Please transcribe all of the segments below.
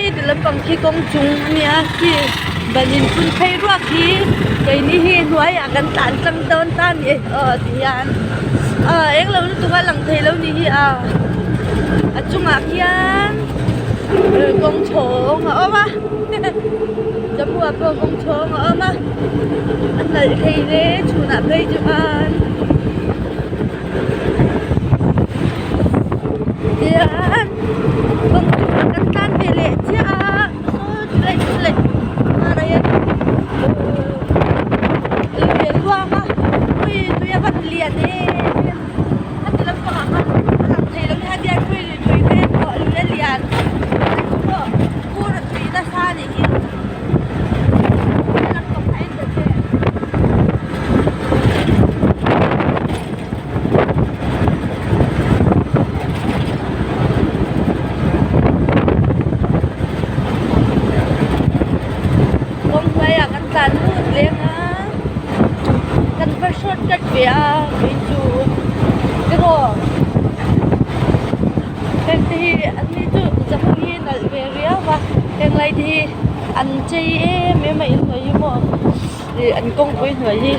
Khi ti lampang khi kawng chung a nia khi ban in phun phei ruak hi keini hi hnuaiah kan tlan tlang dawn ta a ni aw ti hian aw eng lo lutuk a lang thei lo ni hi a a chungah khian kawng chhawng a awm a Jammu ah pawh kawng chhawng a awm a a nalh thei hle chhunah phei chuan. Tihian kawng chungah kan tlan ve leh chiah a saw chulai chulai hmanah hian lui a luang a ui tui a van lian em em a ti lampangah khan a lang thei lo nia hetiang tui tui te pawh lui a lian pawh fur a tui nasa a nih hi a lampang kha en ta che. Kawng hnuaiah kan tlan lut leng a kan va short cut ve a kei chu tiraw heng te hi an ni chu zahawm hi nalh ve riau a heng lai te hi an chei em em a inhnuai hi maw. Ih an kawngpui hnuai hi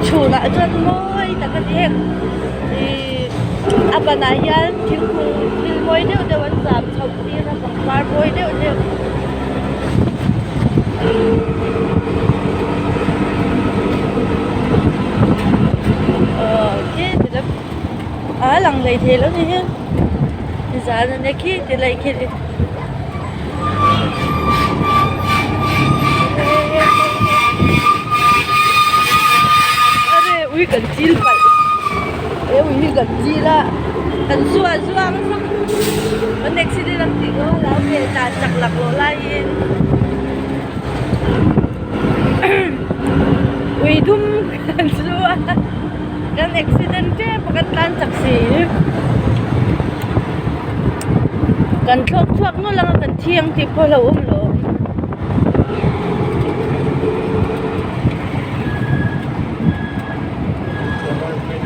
chhunah chuan mawi tak a ni heng ih a banah hian thingkung thil mawi deuh deuh an zam chhoh tir a pangpar mawi deuh deuh aw khi ti lam a lang lei thei lo ni hi zan a nia khi ti lai khi. Ui kan chil palh he ui hi kan chil a kan zuah zuang kan accident ang tih kha lo ve tlan chak laklawh laiin ui dum kan zu a kan accident tep a kan tlan chak si. Kan thlawk chhuak nawlh ang a kan thi ang tih pawh a lo awm lo.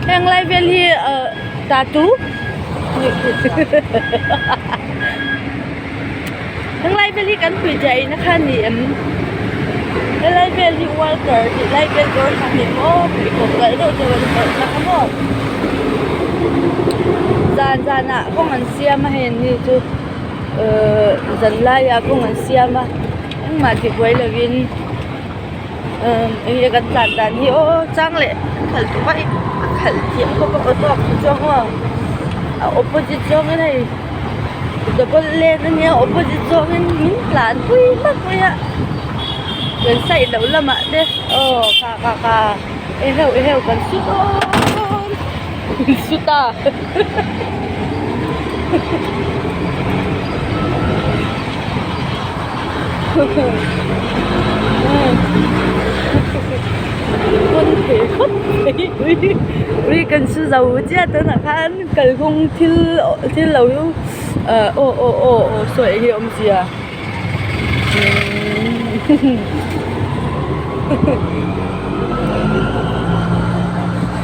Heng lai vel hi ah tatu heng lai vel hi kan pui theih na kha a ni em helai vel hi worker tih lai vel dawr kha a ni maw pheikhawk kalh deuh deuh an kalh na kha maw zan zanah kawng an siam a hei an ni chu ehh zan laiah kawng an siam a engmah tibuai lovin ehh eng nge kan tlan dan hi aw chang leh an khalh duh a a khalh thiam khawp a auto a khalh chuang aw a opposite zawngin hei double lane ania opposite zawngin min tlan pui hmak mai a kan side loh lamah te aw ka ka ka eheu eheu kan su dawn kan su ta pawn thei khawp mai ui ui kan su zo chiah tunah khan kalkawng thil thil lo ah aw aw aw aw sawi eng nge awmzia umm.